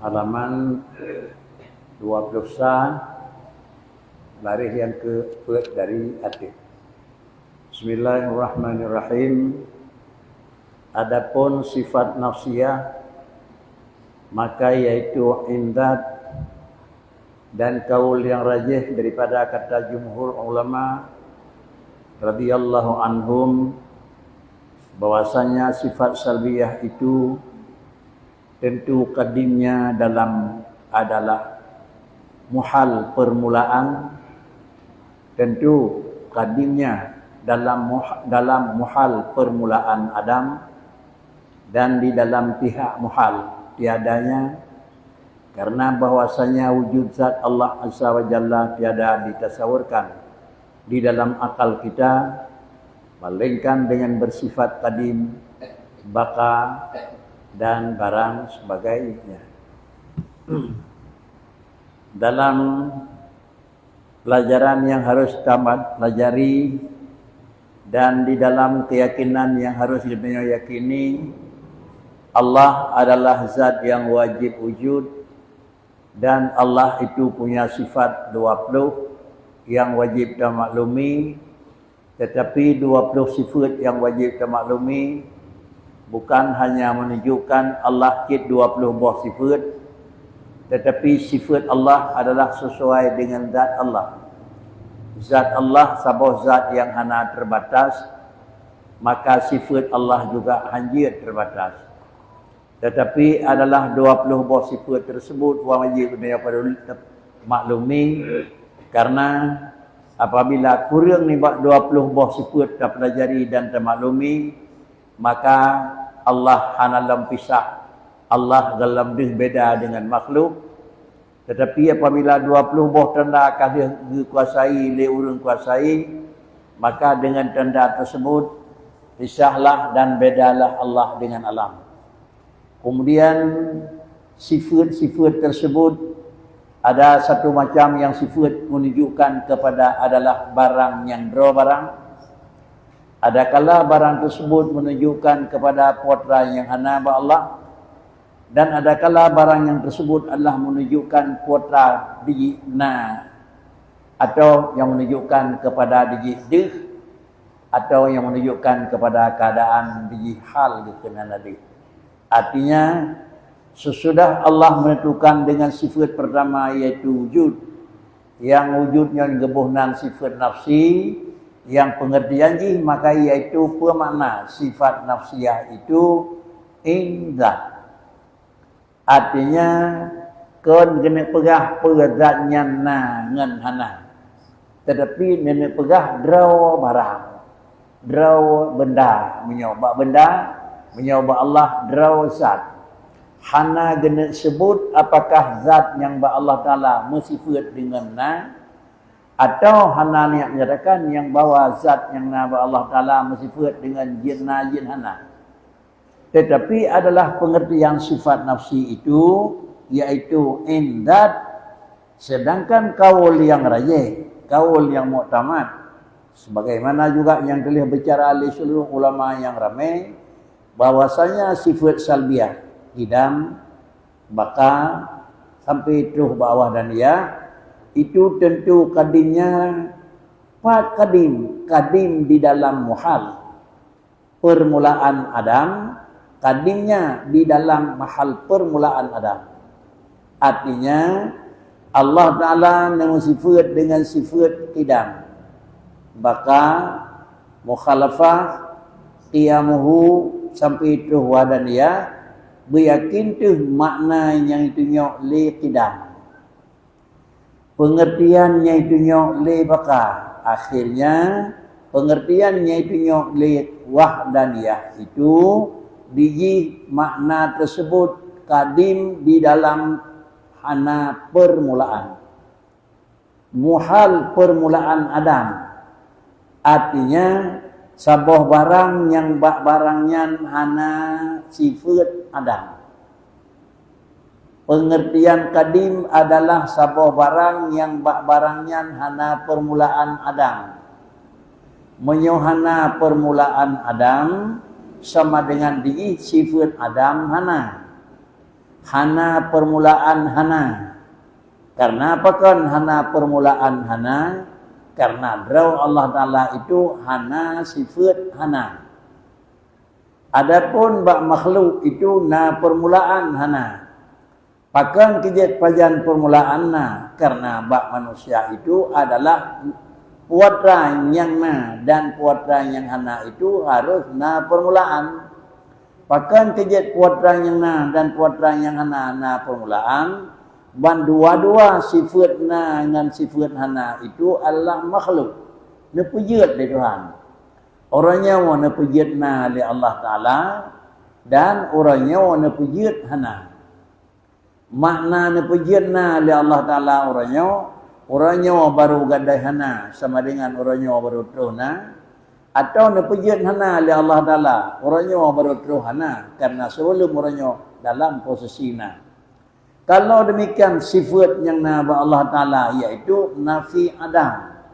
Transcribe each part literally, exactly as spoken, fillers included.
Halaman dua puluh sa, baris nyang keupeuet dari ateueh. Bismillahirrahmanirrahim. Adapun sifat nafsiyah, maka yaitu indat dan kaul yang rajih daripada kata jumhur ulama radhiyallahu anhum, bahwasanya sifat salbiyah itu tentu kadimnya dalam adalah muhal permulaan, tentu kadimnya dalam muh-, dalam muhal permulaan adam, dan di dalam pihak muhal tiadanya, karena bahwasanya wujud zat Allah Azza wa Jalla tiada ditasawurkan di dalam akal kita, melainkan dengan bersifat kadim, baka, dan barang sebagainya. Dalam pelajaran yang harus tamat pelajari dan di dalam keyakinan yang harus geutanyoe yakini, Allah adalah zat yang wajib wujud dan Allah itu punya sifat dua puluh yang wajib tamaklumi, tetapi dua puluh sifat yang wajib tamaklumi bukan hanya menunjukkan Allah cit dua puluh boh sifat, tetapi sifat Allah adalah sesuai dengan zat Allah. Zat Allah saboh zat yang hana terbatas, maka sifat Allah juga hanjeuet terbatas. Tetapi adalah dua puluh boh sifat tersebut wajib geutanyoe maklumi, karena apabila kureueng nibak dua puluh boh sifat tapelajari dan tamaklumi, maka Allah hana lom pisah, Allah golom deuh beda dengan makhluk. Tetapi apabila dua puluh boh tanda ka deuh geukuasai lé ureuëng kuasai, maka dengan tanda tersebut pisahlah dan bedalah Allah dengan alam. Kemudian sifat-sifat tersebut, ada satu macam yang sifat menunjukkan kepada adalah barang nyang droe barang. Adakala barang tersebut menunjukkan kepada putra nyang hana bak Allah, dan adakala barang nyang tersebut adalah menunjukkan putra dijih na, atau yang menunjukkan kepada dijih deuh, atau yang menunjukkan kepada keadaan dijih hal dikeunan tadi. Artinya, sesudah Allah menentukan dengan sifat pertama, yaitu wujud, yang wujud nyan geuboh nan sifat nafsi, yang pengertian jih maka yaitu pemakna sifat nafsiyah itu indat. Artinya, kon geuneuk peugah peue zat nyan na ngon hana, tetapi neuneuk peugah droe barang, droe benda. Meunyoe bak benda, meunyoe bak Allah droe zat. Hana geuneuk sebut apakah zat nyang bak Allah Taala meusifeuet deungon na, atau hana neuk menyatakan nyang bahwa zat nyang na bak Allah Taala meusifeuet deungon jih na jih hana. Tetapi adalah pengertian sifat nafsi itu, yaitu indat, sedangkan kaul yang rajih, kaul yang muktamad, sebagaimana juga nyang teulheueh bicara lé seluruh ulama nyang ramé, bahwasanya sifat salbiyah, idam, baka, sampai troh bak wahdaniyah, itu tentu kadimnya, pat kadim, kadim di dalam muhal permulaan adam, kadimnya di dalam mahal permulaan adam. Artinya, Allah Taala neumeusifaat dengan sifaat qidam, baka, mukhalafah, qiyamuhu, sampai troh wahdaniyah, beuyakin teuh makna nyang jitunyok lé qidam. Peungeurtian nyang jitunyok lé baka, akhirnya, peungeurtian nyang jitunyok lé wahdaniyah itu dijih makna teuseubut kadim di dalam hana peurmulaan. Muhal peurmulaan adam. Artinya, saboh barang nyang bak barang nyan hana sifaat adam. Peungeurtian kadim adalah saboh barang nyang bak barang nyan hana peurmulaan adam. Meunyoe hana peurmulaan adam, sama dengan dijih sifaat adam hana. Hana peurmulaan hana. Kareuna pakon hana peurmulaan hana? Kareuna droe Allah Taala itu hana sifeuet hana. Adapun bak makhluk itu na peurmulaan hana. Pakon keu jeuet pajan peurmulaan na? Kareuna bak manusia itu adalah peue atra nyang na dan peue atra nyang hana itu harôh na peurmulaan. Pakon keu jeuet peue atra nyang na dan peue atra nyang hana na peurmulaan? Ban dua-dua sifeuet na ngon sifeuet hana itu adalah makhluk, neupeujeuet lé Tuhan. Uroe nyoe neupeujeuet na lé Allah Taala, dan uroe nyoe neupeujeuet hana. Makna neupeujeuet na lé Allah Taala uroe nyoe, uroe nyoe barô gadôh hana, sama dengan uroe nyoe barô troh na, atawa neupeujeuet hana lé Allah Taala, uroe nyoe barô troh hana, kareuna sibeulom uroe nyoe dalam posisi na. Kalau demikian, sifeuet nyang na bak Allah Taala, yaitu nafi adam.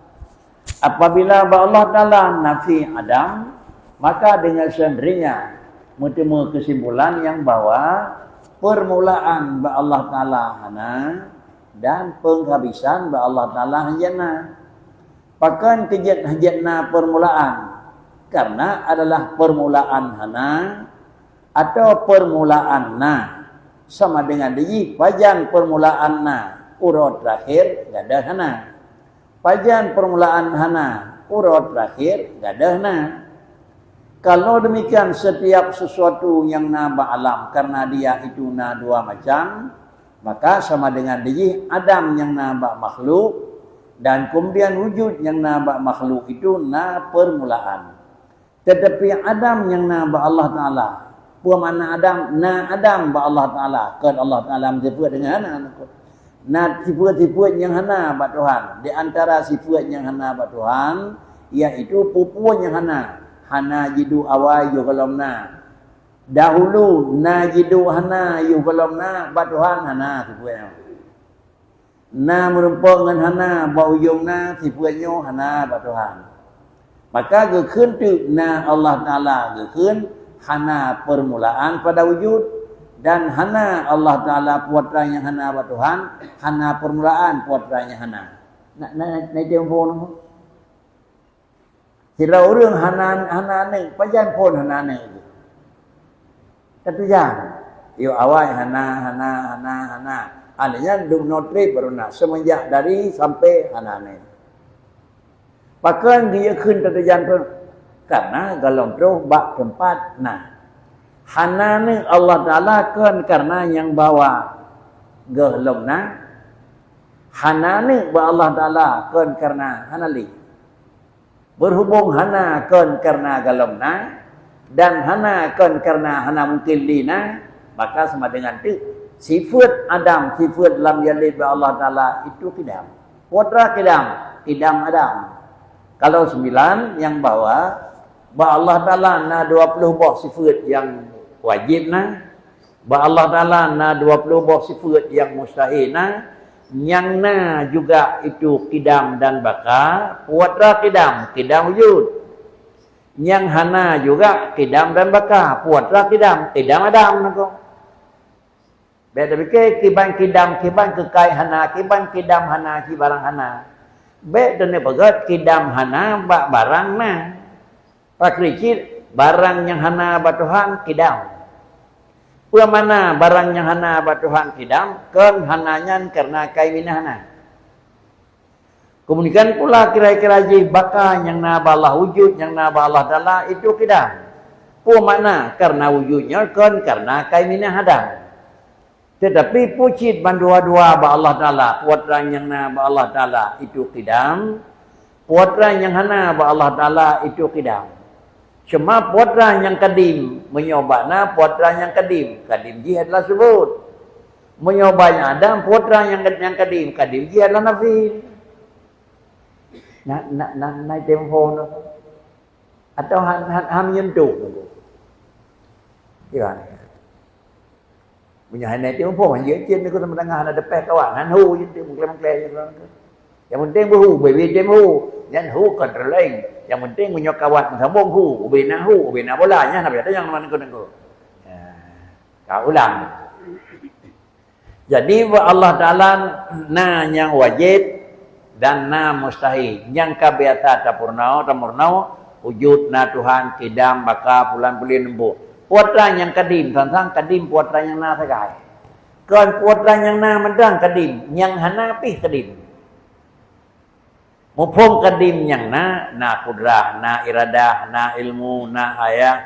Apabila bak Allah Taala nafi adam, maka dengan sendirinya meuteumé keusimpulan nyang bahwa peurmulaan bak Allah Taala hana dan peunghabisan bak Allah Taala hana. Pakon keu jeuet hana peurmulaan? Kareuna adalah peurmulaan hana, atau peurmulaan na, sama dengan dijih pajan peurmulaan na, uroe teurakhir gadôh hana. Pajan peurmulaan hana, uroe teurakhir gadôh na. Kalau demikian, setiap sesuatu nyang na bak alam, kareuna dia itu na dua macam, maka sama dengan dijih adam nyang na bak makhluk, dan kemudian wujud nyang na bak makhluk itu na peurmulaan. Teutapi adam nyang na bak Allah Taala. Peue makna adam? Na adam bak Allah Taala. Kon Allah Taala meusifeuet deungon hana. Na sifeuet-sifeuet nyang hana bak Tuhan. Di antara sifeuet nyang hana bak Tuhan, yaitu peue-peue nyang hana. Hana jiduek awai yoh gohlom na. Dahulu na jiduek hana yoh gohlom na, bak Tuhan hana sifeuet nyoe. Na meurumpok ngon hana bak ujong na, sifeuet nyoe hana bak Tuhan. Maka geukheun teuk na Allah Taala geukheun hana peurmulaan pada wujud, dan hana Allah Taala peue atra nyang hana bak Tuhan, hana peurmulaan peue atra nyang hana. Na, na, na, na, Sidroe ureuëng hana, hana aneuëk, pajan phon hana aneuëk. Tatujan. Yôh awai hana, hana, hana, hana. Aneuëk nyan dum noe treb baru na. Seumeunjak dari sampai hana aneuëk. Pakon geuyue kheun tatujan phon? Karena gohlom troh bak teumpat na. Hana aneuëk Allah Taala kon karena nyang bawa gohlom na. Hana aneuëk bak Allah Taala kon karena hana lé. Berhubung hana kon karena gohlom na, dan hana kon karena hana mungkin lé na, maka sama dengan teuk sifeuet adam, sifeuet lam yalid bak Allah Taala itu qidam. Peue atra qidam? Qidam adam. Kalau sembilan nyang bahwa bak Allah Taala na dua puluh boh sifeuet nyang wajib na, bak Allah Taala na dua puluh boh sifeuet nyang mustahil na, nyang na juga itu qidam dan baqa, peue atra qidam, qidam wujud. Nyang hana juga qidam dan baqa, peue atra qidam, qidam adam na ko. Bék tapike kiban qidam, kiban keukai hana, kiban qidam hana, kiban barang hana. Bék taneuk peugét qidam hana bak barang na. Pakri cit barang nyang hana bak Tuhan qidam. Peue makna barang nyang hana bak Tuhan qidam? Kon hana nyan karena kai minah na. Kemudian pula kira-kira jih baqa nyang na bak Allah, wujud nyang na bak Allah Taala itu qidam. Peue makna? Karena wujud nyoe kon karena kai minah adam. Tetapi peue cit bandua-dua bak Allah Taala, peue atra nyang na bak Allah Taala itu qidam, peue atra nyang hana bak Allah Taala itu qidam. Cuma peue atra nyang kadim, meunyoe bak na peue atra nyang kadim, kadim jih adalah subut. Meunyoe bak nyang adam, peue atra nyang, nyang kadim, kadim jih adalah nafi. Na, na, na, na tempo na. Atau han, han, han menyentuh. Iya. Meunyoe hana tempo, han jeuet cit niko sama tengah hana depeh kawan, han hu je tu mengklai-mengklai je. Yang penting berhu, bebe tem hu. Nyan hu kontrol lain. Yang penting meunyoe kawan sambung hu, ubena hu, ubena bola, nyan apa tu yang mana niko-niko. Ya. Ka ulang. Jadi, bak Allah Taala na nyang wajéb dan na mustahil. Nyang ka biasa tapeurunoe, tameurunoe, wujud na Tuhan, kidam, baka, pulan, pulan, lembu. Peue atra nyang kadim, sang-sang kadim peue atra nyang na sagai. Kon peue atra nyang na mantong kadim, nyang hana pih kadim. Muphom kadim nyang na, na kudrah, na iradah, na ilmu, na hayah,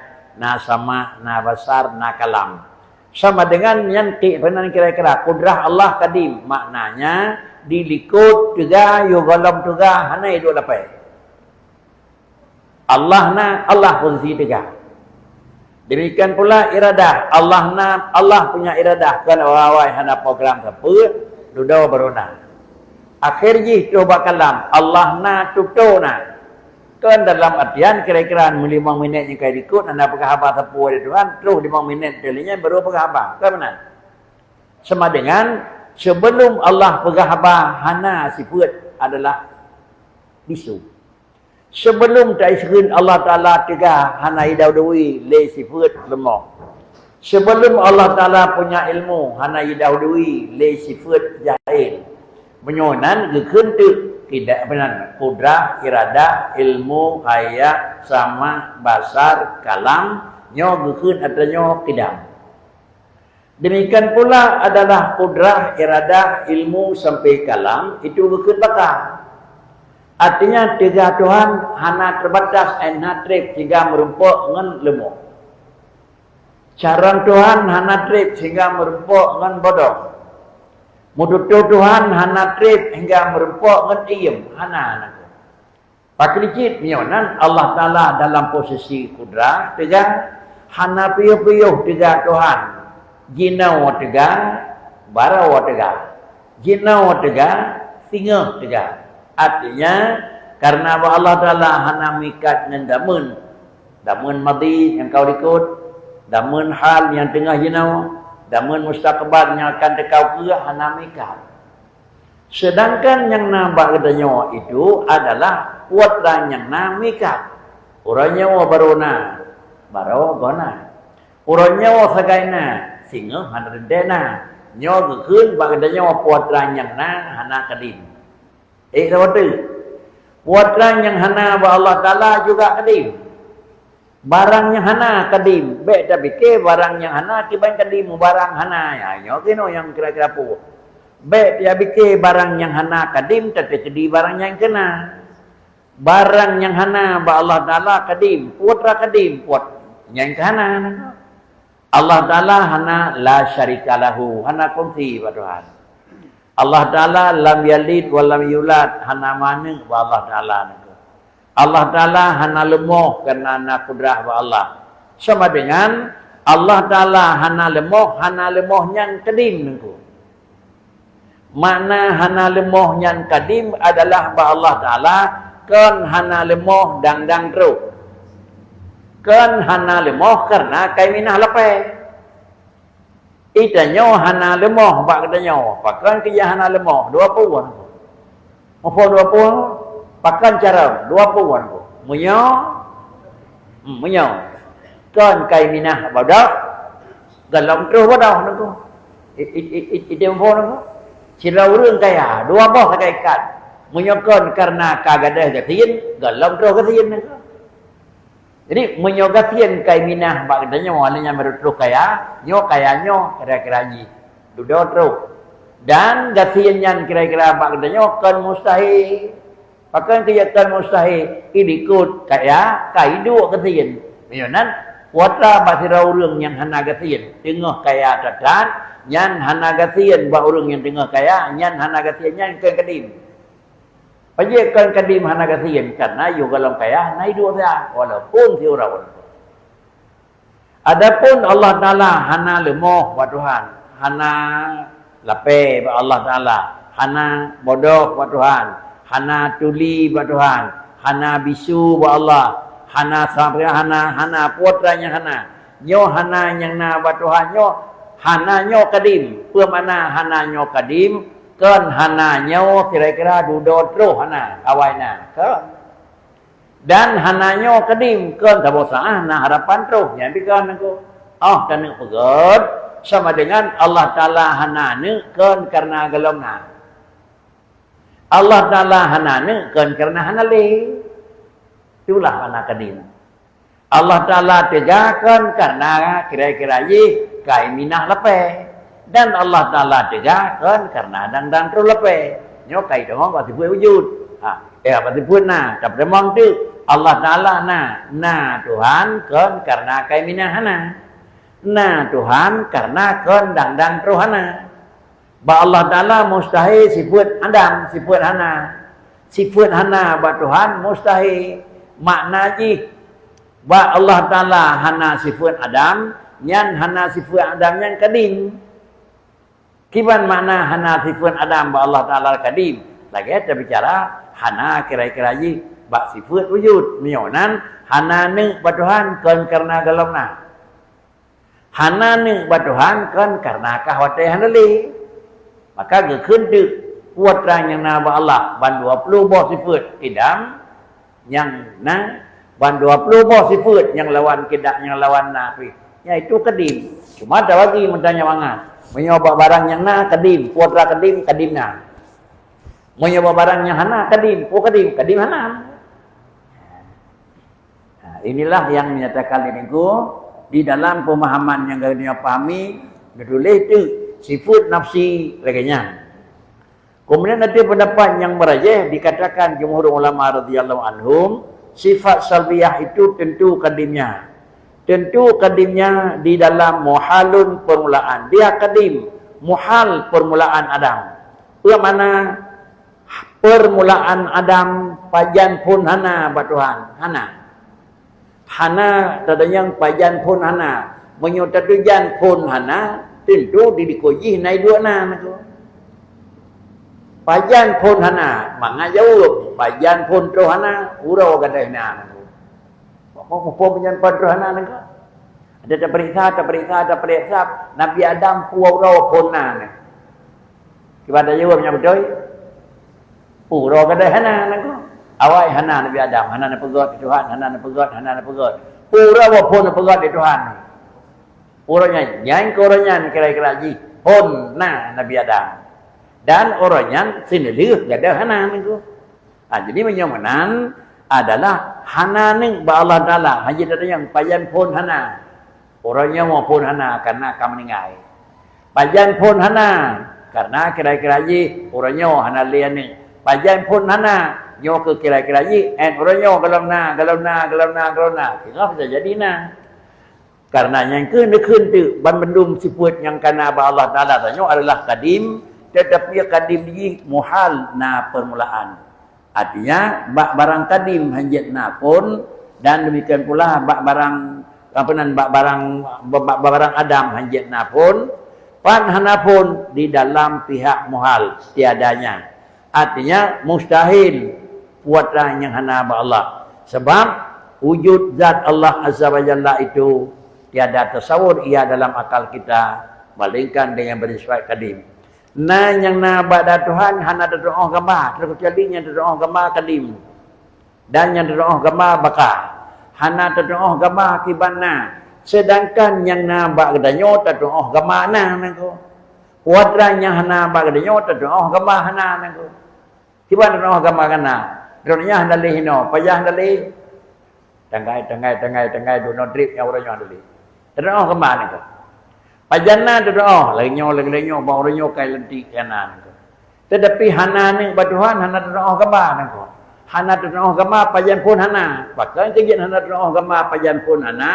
na sama, na basar, na kalam. Sama dengan nyan ki-, peunan kira-kira kudrah Allah kadim, maknanya di likot teuga, yoh gohlom teuga, hana iduek lapée. Allah na, Allah posisi teuga. Demikian pula iradah. Allah na, Allah punya iradah. Kon awai-awai hana program sapeue, dudoe baru na. Akhir jih troh bak kalam, Allah na, tutoe na. Kon dalam artian kira-kira limong minét nyang ka likot hana peugah haba sapeue lé Tuhan, troh limong minét teuh lé nyan baru peugah haba. Kon meunan. Sama dengan sebelum Allah peugah haba hana sifeuet adalah bisu. Sebelum taiseuheun Allah Taala teuga hana idau deui lé sifeuet leumoh. Sebelum Allah Taala punya ilmu hana idau deui lé sifeuet jahil. Meunyoe nan geukheun teuk kida-, apa nan, kudrah, iradah, ilmu, hayah, sama, basar, kalam, nyoe geukheun atra nyoe kidam. Demikian pula adalah kudrah, iradah, ilmu sampai kalam itu geukheun baka. Artinya, teuga Tuhan hana terbatas, hana treb sehingga meurumpok ngon leumoh. Carông Tuhan hana treb sehingga meurumpok ngon bodoh. Meututoe Tuhan hana treb hingga meurumpok ngon iem, hana, hana. Pakriet cit meunyoe nan Allah Taala dalam posisi kudrah teuga, hana piôh-piôh teuga Tuhan, jinoe teuga, baroe teuga, jinoe teuga, singoh teuga. Artinya, karena bahwa Allah Taala hana meuikat ngon dameun, dameun madhi nyang ka likot, dameun hal nyang teungoh jinoe, dameun mustaqbal nyang akan teuka ukeue hana meuikat. Sedangkan nyang na bak geutanyoe itu adalah peue atra nyang na meuikat. Uroe nyoe baroe na, baroe goh na. Uroe nyoe sagai na, singoh hana teuntée na. Nyoe geukheun bak geutanyoe peue atra nyang na hana kadim. Eh, saboh teuk. Peue atra nyang hana bak Allah Taala juga kadim. Barang nyang hana kadim, bék tapike barang nyang hana kiban kadim barang hana. Ya, nyoe keunoe nyang kira-kira peue. Bék tapike barang nyang hana kadim tateukedi barang nyang keuna. Barang nyang hana bak Allah Taala kadim, peue atra kadim, peue nyang keuhana. Allah Taala hana la syarika lahu, hana kongsi bak Tuhan. Allah Taala lam yalid wa lam yulad, hana manök bak Allah Taala nangku. Allah Taala hana leumoh karena na kudrah bak Allah. Sama dengan Allah Taala hana leumoh, hana leumoh nyan kadim nangku. Makna hana leumoh nyan kadim adalah bak Allah Taala kon hana leumoh dang-dang troh. Kon hana leumoh karena kai minah lapée. Itanyoe hana leumoh bak geutanyoe, pakon keu hana leumoh, dua pue. Muphom dua pue, pakon carông, dua pue. Meunyoe, hmm, meunyoe kon kai minah bodoh, gohlom troh bodoh nangku. I, i, i, i, i, muphom nangku. Sidroe ureuëng kaya, dua boh sagai ikat. Meunyoe kon karena ka gadôh gasien, gohlom troh gasien nangku. Jadi, meunyoe gasien kai minah bak geutanyoe, lé nyan baru troh kaya, nyoe kaya nyoe kira-kira jih dudoe troh. Dan gasien nyan kira-kira bak geutanyoe kon mustahil. Pakon keu kon mustahil? Ilikot kaya, ka iduek gasien. Meunyoe nan, peue atra bak sidroe ureuëng nyang hana gasien, teungoh kaya that-that, nyan hana gasien bak ureuëng nyang teungoh kaya, nyan hana gasien nyan kon kadim. Pajan kon kadim hana gasien, karena yôh gohlom kaya hana iduek saja, walaupun siuroe. Adapun Allah Taala hana leumoh bak Tuhan, hana lapée bak Allah Taala, hana bodoh bak Tuhan, hana tuli bak Tuhan, hana bisu bak Allah, hana sampai hana, hana peue atra nyang hana. Nyoe hana nyang na bak Tuhan nyoe, hana nyoe kadim. Peue makna hana nyoe kadim? Kon hana nyoe kira-kira dudoe troh hana, awai na. Kon. Dan hana nyoe kadim, kon saboh saát na harapan troh. Nyan pih kon nangku. Oh, taneuk peugét, Sama dengan Allah Taala hana aneuk kon karena gohlom na. Allah Taala hana aneuk kon karena hana lé. Itulah makna kadim. Allah Taala teuga kon karena kira-kira jih ka i Minah lapée. Dan Allah Taala teuga kon karena dang-dang troh lapée. Nyoe ka i tamong bak sifeuet wujud. Ha, eh, bak sifeuet na, tapi tamong tu Allah Taala na. Na Tuhan kon karena ka i Minah hana. Na Tuhan karena kon dang-dang troh hana. Bak Allah Taala mustahil sifeuet adam, sifeuet hana. Sifeuet hana bak Tuhan mustahil. Makna jih, bak Allah Taala hana sifeuet adam, nyan hana sifeuet adam nyan kadim. Kiban makna hana sifeuet adam bak Allah Taala kadim? Lagée tabicara hana kira-kira jih bak sifeuet wujud. Meunyoe nan hana neuk bak Tuhan kon karena gohlom na. Hana neuk bak Tuhan kon karena kah watée hana lé. Maka geukheun teuk peue atra nyang na bak Allah ban dua ploh boh sifeuet idam nyang na, ban dua ploh boh sifeuet nyang lawan kida, nyang lawan na pih, yaitu kadim. Cuma tabagi meutanyoe mangat. Meunyoe bak barang nyang na kadim, peue atra kadim, kadim na. Meunyoe bak barang nyang hana kadim, peue kadim, kadim hana. Nah, inilah yang dinyatakan lé Teungku di dalam pemahaman nyang geutanyoe pahami, geutuléh teuk sifeuet nafsi lagée nyan. Kemudian ada pendapat yang merajih dikatakan jumhur ulama radhiyallahu anhum, sifat salbiyah itu tentu kadimnya. Tentu kadimnya di dalam muhalun permulaan. Dia kadim, muhal permulaan adam. Peue makna permulaan adam pajan phon hana bak Tuhan? Hana. Hana tadanyang pajan phon hana. Meunyoe tatujan phon hana, tentu di likot jih na iduek na, na tu. Pajan phon hana, mangat jaweueb, pajan phon troh hana, uroe gadôh na, na tu. Apa muphom pajan phon troh hana, na tu? Ada taperiksa, taperiksa, taperiksa, Nabi Adam peue uroe phon na, na. Kiban tajaweueb nyang beutôi? Uroe gadôh hana, na ku. Awai hana Nabi Adam, hana neupeugét di Tuhan, hana neupeugét, hana neupeugét. Uroe phon neupeugét di Tuhan. Uroe nyan, nyan keu uroe nyan kira-kira jih phon na Nabi Adam. Dan uroe nyan sineulheueh gadôh hana, na ku. Ha, jadi meunyoe meunan adalah hana neuk bak Allah Taala, hana jeuet tatanyong pajan phon hana. Uroe nyoe phon hana karena ka meuninggai. Pajan phon hana karena kira-kira jih uroe nyoe hana lé aneuk. Pajan phon hana nyoe keu kira-kira jih, eh, uroe nyoe gohlom na, gohlom na, gohlom na, gohlom na. Singoh bisa jadi na. Karena nyan keuh neukheun teuk banmandum sifeuet nyang ka na bak Allah Taala tanyoe adalah kadim, tetapi kadim jih muhal na permulaan. Artinya, bak barang kadim hanjeuet na phon, dan demikian pula bak barang, apa nan, bak barang, bak, bak barang adam hanjeuet na phon, pan hana phon di dalam pihak muhal, tiadanya. Artinya, mustahil peue atra nyang hana bak Allah. Sebab, wujud zat Allah Azza wa Jalla itu tiada tasawur ia dalam akal kita, melainkan dengan bersifat kadim. Na nyang na bak Tuhan hana teutuoh gamba, teukecuali nyang teutuoh gamba kadim. Dan nyang teutuoh gamba baka. Hana teutuoh gamba kiban na. Sedangkan nyang na bak geutanyoe teutuoh gamba na, na ku. Peue atra nyang hana bak geutanyoe teutuoh gamba hana, na ku. Kiban teutuoh gamba hana. Droeneuh hana lé hinoe, pajan hana lé. Tanggai, tanggai, tanggai, tanggai, droeneuh treb nyang uroe nyoe hana lé. Teutuoh gamba, na ku. Pajan na teutuoh, lagée nyoe, lagée nyoe, bak uroe nyoe kai lantik hana, na ku. Tetapi hana neuk bak Tuhan, hana teutuoh gamba, na ku. Hana teutuoh gamba, pajan phon hana. Pakon keu jeuet hana teutuoh gamba, pajan phon hana?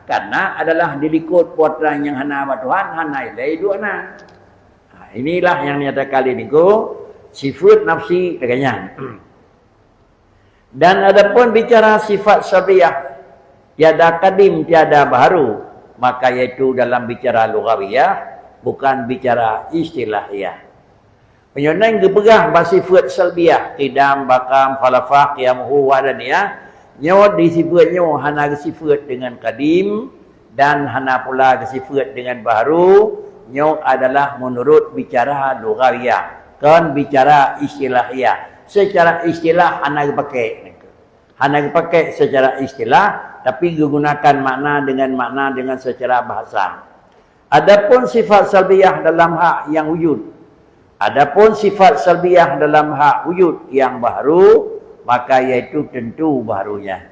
Karena adalah di likot peue atra nyang hana bak Tuhan, hana ilée iduek na. Ha, inilah yang dinyatakan lé Teungku, sifeuet nafsi lagée nyan. Dan adapun bicara sifat sabriyah, tiada kadim, tiada baharu, maka yaitu dalam bicara lughawiyah, bukan bicara istilahiyah. Meunyoe nan geupeugah bak sifeuet salbiyah, qidam, baqa, mukhalafah, qiyamuhu, wahdaniyah, nyoe di sifeuet nyoe hana geusifeuet deungon kadim, dan hana pula geusifeuet deungon baharu, nyoe adalah meunurot bicara lughawiyah, kon bicara istilahiyah. Secara istilah hana geupakai. Hana geupakai secara istilah, tapi geugunakan makna deungon makna deungon secara bahasa. Adapun sifat salbiyah dalam hak nyang wujud, adapun sifat salbiyah dalam hak wujud nyang bahru, maka yaitu tentu bahrunya.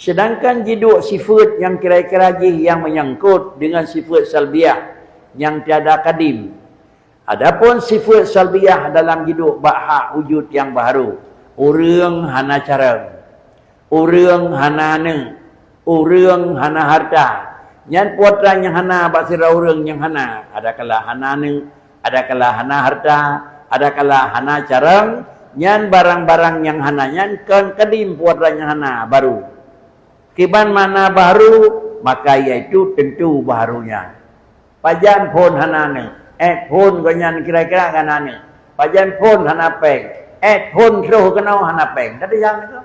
Sedangkan jiduek sifat nyang kira-kira jih nyang menyangkut dengan sifat salbiyah nyang tiada kadim. Adapun sifat salbiyah dalam jiduek bak hak wujud nyang bahru, ureuëng hana carông, ureuëng hana aneuëk, ureuëng hana harta. Nyan peue atra nyang hana bak sidroe ureuëng nyang hana, adakala hana aneuëk, adakala hana harta, adakala hana carông, nyan barang-barang nyang hana nyan kon kadim peue atra nyang hana, bahru. Kiban makna bahru, maka yaitu tentu bahrunya. Pajan phon hana aneuëk, eh, phon gobnyan kira-kira hana aneuëk. Pajan phon hana péng, eh, phon troh keunoe hana péng. Tatujan nyoe.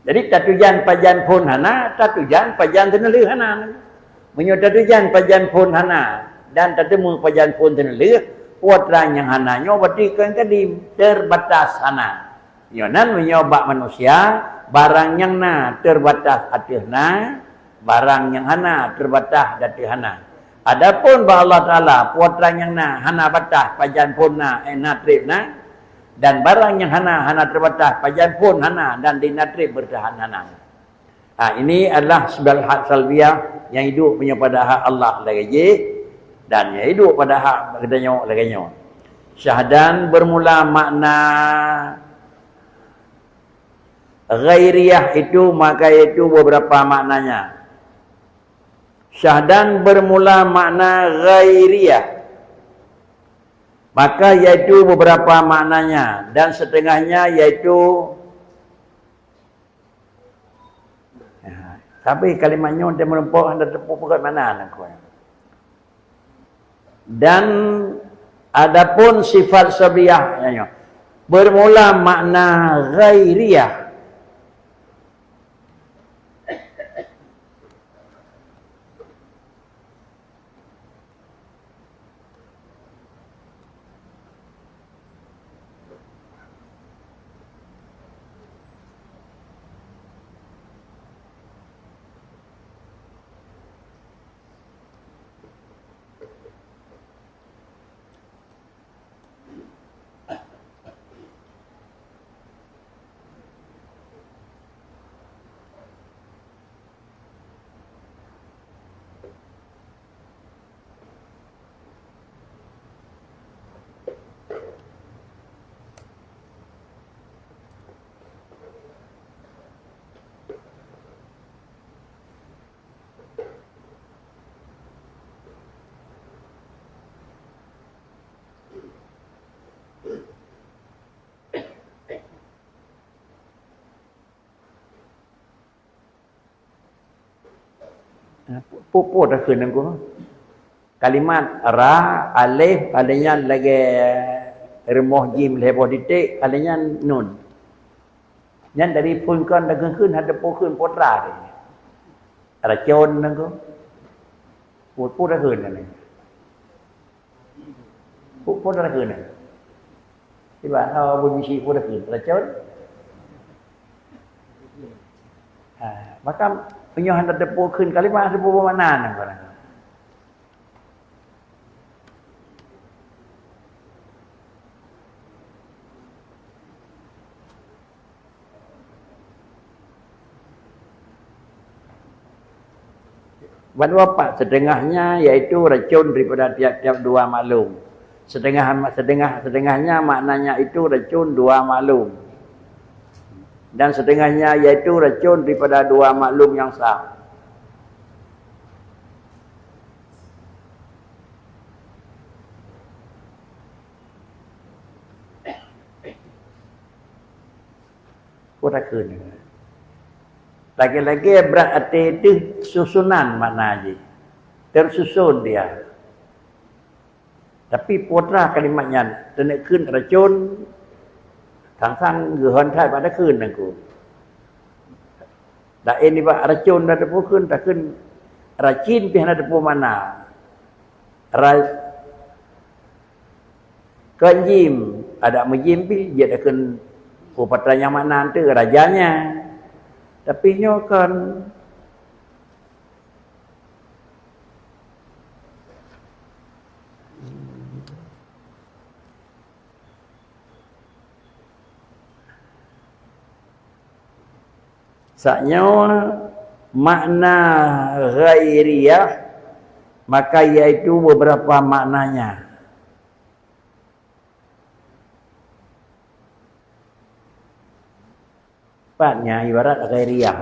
Jadi tatujan pajan phon hana, tatujan pajan teuneulheueh hana. Meunyoe tatujan pajan phon hana dan tateumé pajan phon teuneulheueh, peue atra nyang hana nyoe berarti kon kadim, terbatas hana. Nyoe nan meunyoe bak manusia, barang nyang na terbatas ateueh na, barang nyang hana terbatas ateueh hana. Adapun bak Allah Taala, peue atra nyang na hana batas, pajan phon na, eh, na treb na, dan barang nyang hana, hana terbatas, pajan phon hana, dan di na treb beurtahan hana. Ha, ini adalah sifat salbiyah nyang iduek meunyoe pada hak Allah lagée jih, dan nyang iduek pada hak geutanyoe lagée nyoe. Syahdan bermula makna ghairiyah itu, maka yaitu beberapa maknanya. Syahdan bermula makna ghairiyah, maka yaitu beberapa maknanya, dan setengahnya yaitu Ya, tapi kalimat nyoe dia meureumpok hana teupeu peugét makna nangku. Dan adapun sifat sabiah, ya, ya, bermula makna ghairiyah. Peue-peue takheun nangku? Kalimat ra, alif, alif nyan lagée rumoh jim lhée boh titek, alif nyan nun. Nyan dari phon kon takheun-kheun hana teupeu kheun peue atra teuh. Racon nangku. Peue-peue takheun nyan. Peue-peue takheun nyan. Tiba, oh, beubisi peue takheun. Racon. Ha, maka meunyoe hana teupeu kheun kalimat, hana teupeu makna nyan barang. Ban wapat, setengahnya yaitu racon daripada tiap-tiap dua maklum. Setengah, setengah, setengahnya maknanya itu racon dua maklum. Dan setengahnya yaitu racon daripada dua maklum yang sah. Peue takheun. Lagée-lagée brat até teuh susunan makna jih. Tersusun dia. Tapi peue atra kalimat nyan, teuneuk kheun racon, sang-sang geuhon that bak takheun nangku. Laén nibak racon hana teupeu kheun, takheun racin pih hana teupeu makna. Ra-, kon jim, adak meujim pih jeuet takheun peue atra nyang makna teuh rajanya. Tapi nyoe kon. Saat nyoe makna ghairiyah, maka yaitu beberapa maknanya. Patnya ibarat ghairiyah.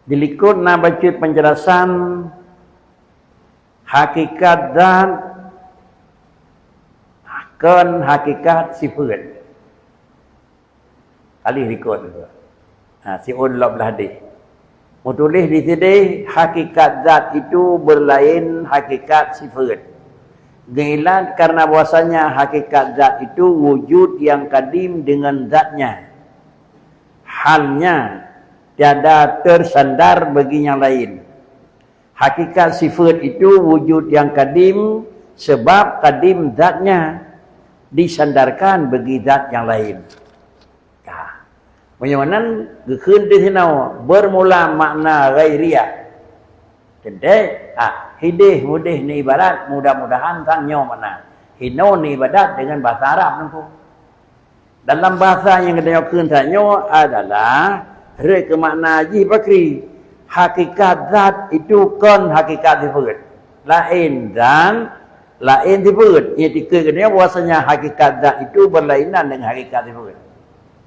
Dilikot na bacut penjelasan hakikat zat kon hakikat sifat. Kali likot tu. Ha, siôn lop blah deh. Meutuléh di sideh, hakikat zat itu berlain hakikat sifat. Geuilat karena bahwasanya hakikat zat itu wujud yang kadim dengan zatnya. Halnya tiada tersandar bagi yang lain. Hakikat sifat itu wujud yang kadim, sebab kadim zatnya disandarkan bagi zat yang lain. Ka. Meunyoe nan geukheun teuh sinoe, bermula makna ghairiyah. Teuntèe, ah, hideh mudeh ni ibarat, mudah-mudahan sang nyoe makna. Hinoe ni ibarat dengan bahasa Arab nangku. Dalam bahasa nyang geutanyoe kheun tanyoe adalah rhot keu makna jih pakri. Hakikat zat itu kon hakikat sifat. Laén zat, laén sifat. Nyang dikeue geutanyoe bahwasanya hakikat zat itu berlainan dengan hakikat sifat.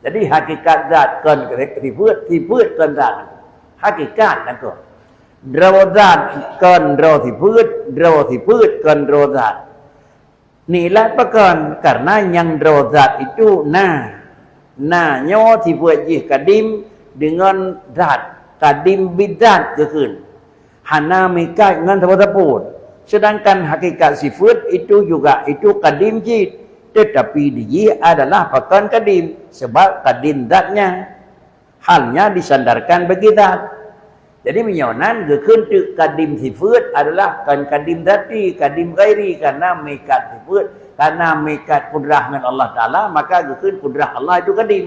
Jadi hakikat zat kon sifat, sifat kon zat. Hakikat langsung. Droe zat kon droe sifat, droe sifat kon droe zat. Nilai pakon? Karena nyang droe zat itu na. Na nyoe sifat jih kadim deungon zat, kadim bidzat geukheun. Hana meuikat ngon sapeue-sapeue. Sedangkan hakikat sifat itu juga itu kadim cit, tetapi di jih adalah pakon kadim, sebab kadim zatnya. Halnya disandarkan bagi zat. Jadi meunyoe nan geukheun teuk kadim sifat adalah kon kadim zati, kadim ghairi, karena meuikat sifat, karena meuikat kudrah ngon Allah Taala, maka geukheun kudrah Allah itu kadim.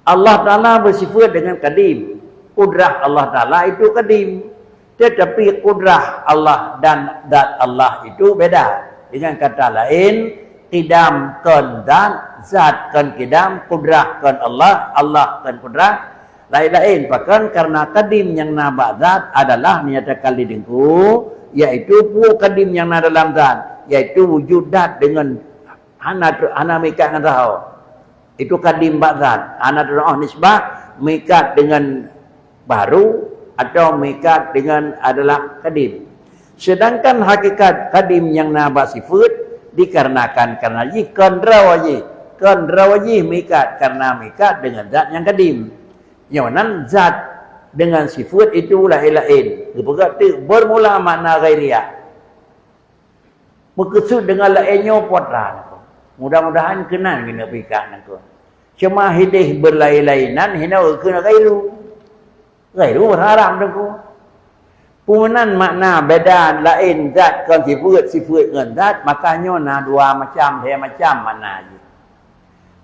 Allah Taala bersifat dengan kadim. Kudrah Allah Taala itu kadim. Tetapi kudrah Allah dan zat Allah itu beda. Dengan kata lain, qidam kon zat, zat kon qidam, kudrah kon Allah, Allah kon kudrah. Laén-laén pakon? Karena kadim nyang na bak zat adalah nyatakan di deungku, yaitu peue kadim nyang na dalam zat, yaitu wujud zat dengan hana, hana meuikat ngon saho. Itu kadim bak zat. Hana teunoh nisbah meuikat dengan baru atau meuikat dengan adalah kadim. Sedangkan hakikat kadim nyang na bak sifat dikarenakan karena jih kon droe jih. Kon droe jih meuikat karena meuikat dengan zat nyang kadim. Nyoe nan zat dengan sifat itu laén-laén. Geupeugah teuk bermula makna ghairiyah. Meukeusut deungon laén nyoe po that nangkon. Mudah-mudahan keunan keuneuk pikat nangkon. Cuma hideh beulainan-lainan hinoe keuneuk ghairu. Ghairu haram nangkon. Peue meunan makna beda laén zat kon sifeuet, sifeuet ngon zat, maka nyoe na dua macam, lhée macam makna jih.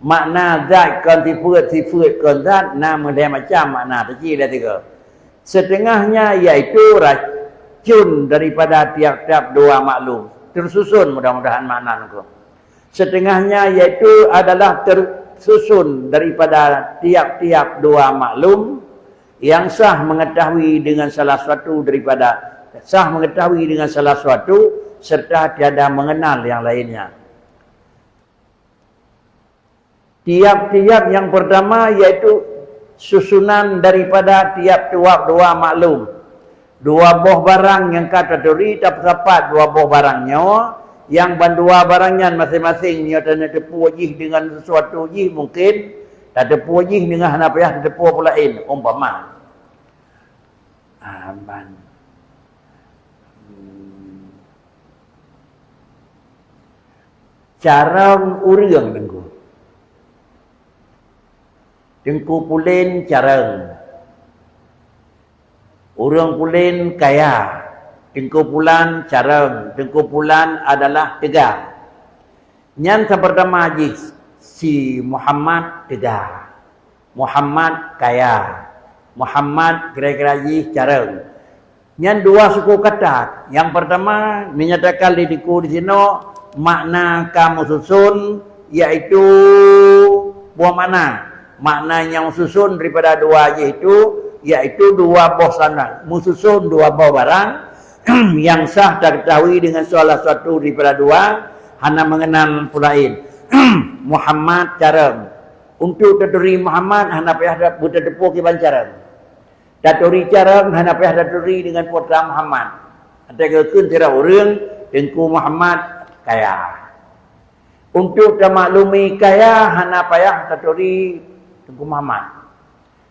Makna zat kon sifeuet, sifeuet kon zat na meulhée macam makna teuci lé sigoe. Setengahnya yaitu racun daripada tiap-tiap dua maklum. Tersusun mudah-mudahan makna nangkon. Setengahnya yaitu adalah tersusun daripada tiap-tiap dua maklum yang sah mengetahui dengan salah suatu daripada, sah mengetahui dengan salah suatu serta tiada mengenal yang lainnya. Tiap-tiap yang pertama yaitu susunan daripada tiap-tiap dua maklum. Dua boh barang nyang ka taturi tapeusapat dua boh barang nyoe, nyang bandua barang nyan maséng-maséng nyoe taneuk teupeu jih deungon sesuatu jih mungken, tateupeu jih deungon hana payah tateupeu peue laén, umpama. Ah, ban. Hmm. Carông ureuëng, Teungku. Teungku Pulen carông. Ureuëng Pulen kaya. Teungku Pulan carông. Teungku Pulan adalah teuga. Nyan sapeurtama jih si Muhammad teuga. Muhammad kaya. Muhammad kira-kira jih carông. Nyan dua suku kata. Nyang peurtama, menyatakan lé Teungku di sinoe makna ka meususon, yaitu boh makna. Makna nyang meususon daripada dua jih itu, yaitu dua boh sanad. Meususon dua boh barang nyang sah takeutahui dengan salah satu daripada dua, hana meungenal peue laén. Muhammad carông. Untuk taturi Muhammad hana payah ta-, beutateupeue kiban carông. Taturi carông hana payah taturi dengan putra Muhammad. Watée geukheun sidroe ureuëng, Teungku Muhammad kaya. Untuk tamaklumi kaya hana payah taturi Teungku Muhammad.